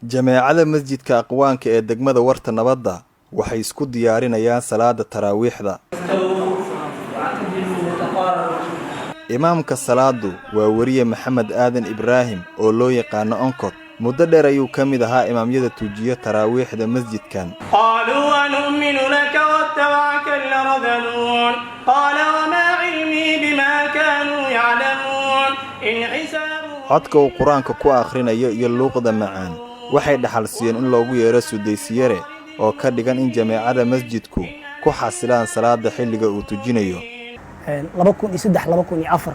Jameecada masjidka Aqwaanka ee degmada Warta Nabadda waxay isku diyaarinayaan salaada taraawiixda. Imaamka salaadu waa weriye Maxamed Aadan Ibraahim oo loo yaqaano Onkod. Muddo dheer ayuu ka mid ahaa imaamyada tujiya taraawiixda masjidkan. قالوا أنؤمن لك واتبعك الأرذلون قال وما علمي بما كانوا يعلمون إن حسابهم Codka uu Qur-aanka ku akhrinayo iyo luuqda macaan waxay dhaxal siiyeen in loogu yeero Sudaysiyare, oo ka dhigan in jameecada masjidku ku xasilaan salaada xilliga uu tujinayo. 2003, 2004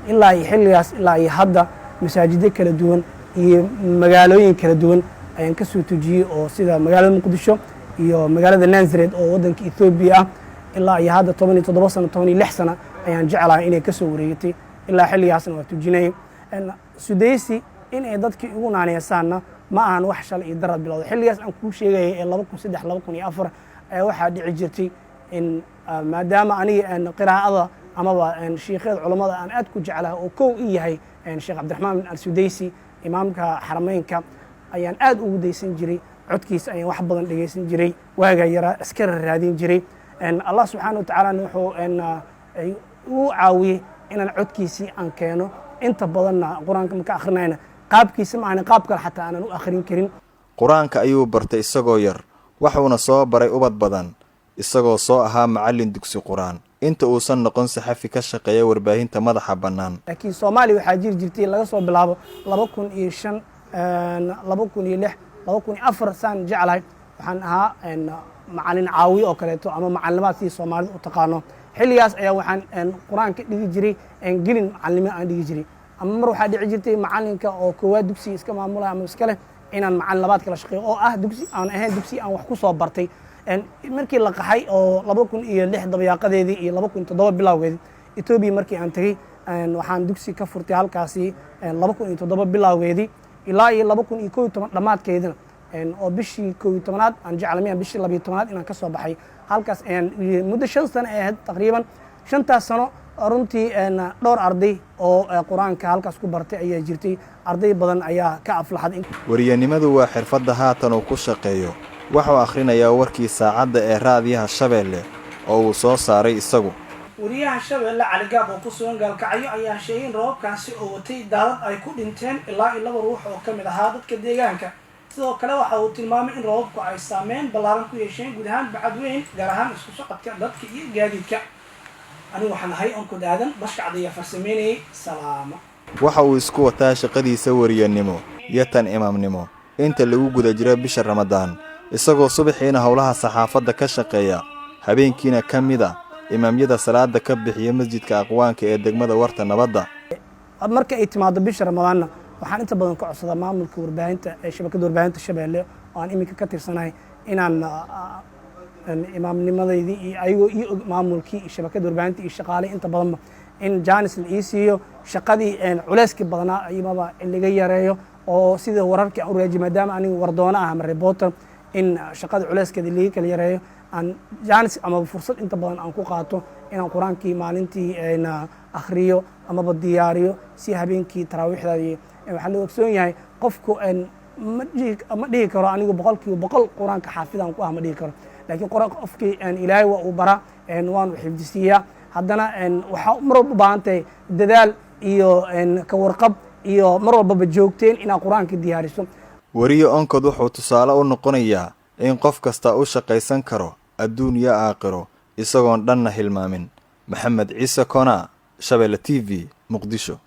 ilaa iyo xilligaas ilaa iyo hadda masaajidyo kala duwan iyo magaalooyin kala duwan ayaan ka soo tujiyey, oo sida magaalada Muqdisho iyo magaalada Nazareth oo waddanka Ethoobiya ah. Ilaa iyo hadda 17 sano, 16 sano ayaan jeclahay inay ka soo wareegatay. Ilaa xilligaasna waa tujinayay. Sudaysi in ay dadkii ugu naaneysaanna ma ahan wax shalay iyo darad bilowda. Xilligaas aan kuu sheegayay ee 2003, 2004 ayaa waxaa dhici jirtay in maadaama aniga qiraa'ada amaba shiikyada culammada aan aad ku jeclahay, oo kow i yahay Sheekh Cabdiraxmaan Al Sudaysi, imaamka Xarameynka, ayaan aad ugu daysan jiray. Codkiisa ayaan wax badan dhegaysan jiray, waagaa yaraa iska raadin jiray. Allah subxaana wa tacaalana wuxuu ugu caawiyey inaan codkiisii aan keeno. Inta badanna Qur-aanka marka akhrinayna qaabkiisa ma ahna qaab kale xataa aanan u akhrin karin. Qur-aanka ayuu bartay isagoo yar, waxuuna soo baray ubad badan, isagoo soo ahaa macallin dugsi Qur-aan inta uusan noqon saxafi ka shaqeeya warbaahinta madaxa bannaan. Laakiin Soomaaliya waxaa jiri jirtay laga soo bilaabo 2005, 2006, 2004 saan jeclahay, waxaan ahaa macallin caawiye oo kaleeto ama macallimaad sidii Soomaalida u taqaano. Xilligaas ayaa waxaan Qur-aanka dhigi jiray gelin macallimo aan dhigi jiray, ama mar waxaa dhici jirtay macallinka oo koowaad dugsiga iska maamulaya ama iska leh inaan macallin labaad kala shaqeeyo, oo ah dugsi aan ahayn dugsi aan wax ku soo bartay. Markii la qaxay oo 2006 dabayaaqadeedii iyo 2007 bilowgeedii Etoobiya markii aan tegey, waxaan dugsi ka furtay halkaasi 2007 bilowgeedii ilaa iyo 2011 dhammaadkeedina, oo bishii 11aad aan jeclamaya, bishii 12aad inaan ka soo baxay halkaas. Ayaan muddo 5 sano ay ahayd taqriiban. 5taas sano runtii dhowr arday oo Qur-aanka halkaas ku bartay ayaa jirtay. Arday badan ayaa ka aflaxday. Wariyanimadu waa xirfadda haatan uu ku shaqeeyo. Wuxuu akhrinayaa warkii saacadda ee Raadiyaha Shabeelle oo uu soo saaray isagu. Wariyaha Shabeelle Caligaab oo ku sugan Gaalkacyo ayaa sheegay in roobabkaasi oo watay daadad ay ku dhinteen ilaa iyo laba ruux oo ka mid ahaa dadka deegaanka. Sidoo kale waxa uu tilmaamay in roobabku ay saameyn ballaaran ku yeesheen guud ahaan Bacadweyn, gaar ahaan isku socodka dadka iyo gaadiidka. Anigu waxaan ahay Onkod Aadan Bashkacd ayaa farsameynayay. Salaamo. Waxa uu isku wataa shaqadiisa wariyanimo iyo tan imaamnimo inta lagu guda jiro bisha Ramadaan, isagoo subaxiina howlaha saxaafadda ka shaqeeya, habeenkiina ka mid a imaamyada salaada ka bixiya masjidka Aqwaanka ee degmada Warta Nabadda. Marka ay timaado bisha Ramadaanna, waxaan inta badan ka codsadaa maamulka warbaahinta ee shabakadda warbaahinta Shabeelle oo aan iminka ka tirsanahay inaan imaamnimadeydii iyo ayagoo ii og maamulkii iyo shabakadda warbaahinta iyo shaqaaley inta badanba in jaanis la ii siiyo, shaqadii culeyskii badnaa imaba laga yareeyo, oo sida wararkii aan u raajiy, maadaama aniga wardoono ah ama reporter, in shaqada culeyskeeda laga kala yareeyo, aan jaanis amaba fursad inta badan aan ku qaato inaan Qur-aankii maalintii akhriyo amaba diyaariyo si habeenkii taraawiixdaadii. Waxaa la ogsoon yahay qofku ma dhihi karo anigu 100% Qur-aanka xaafidaan ku ah, ma dhihi karo. Laakiin qofkii Ilaahay waa uu baraa, waanu xifdisiiyaa. Haddana waxaa mar walba u baahan tahay dadaal iyo ka warqab iyo mar walbaba joogteen inaad Qur-aanka diyaariso. Weriye Onkod wuxuu tusaale u noqonayaa in qof kasta u shaqaysan karo adduun iyo aakhiro isagoon dhanna hilmaamin. Maxamed Ciise Kona, Shabeelle TV, Muqdisho.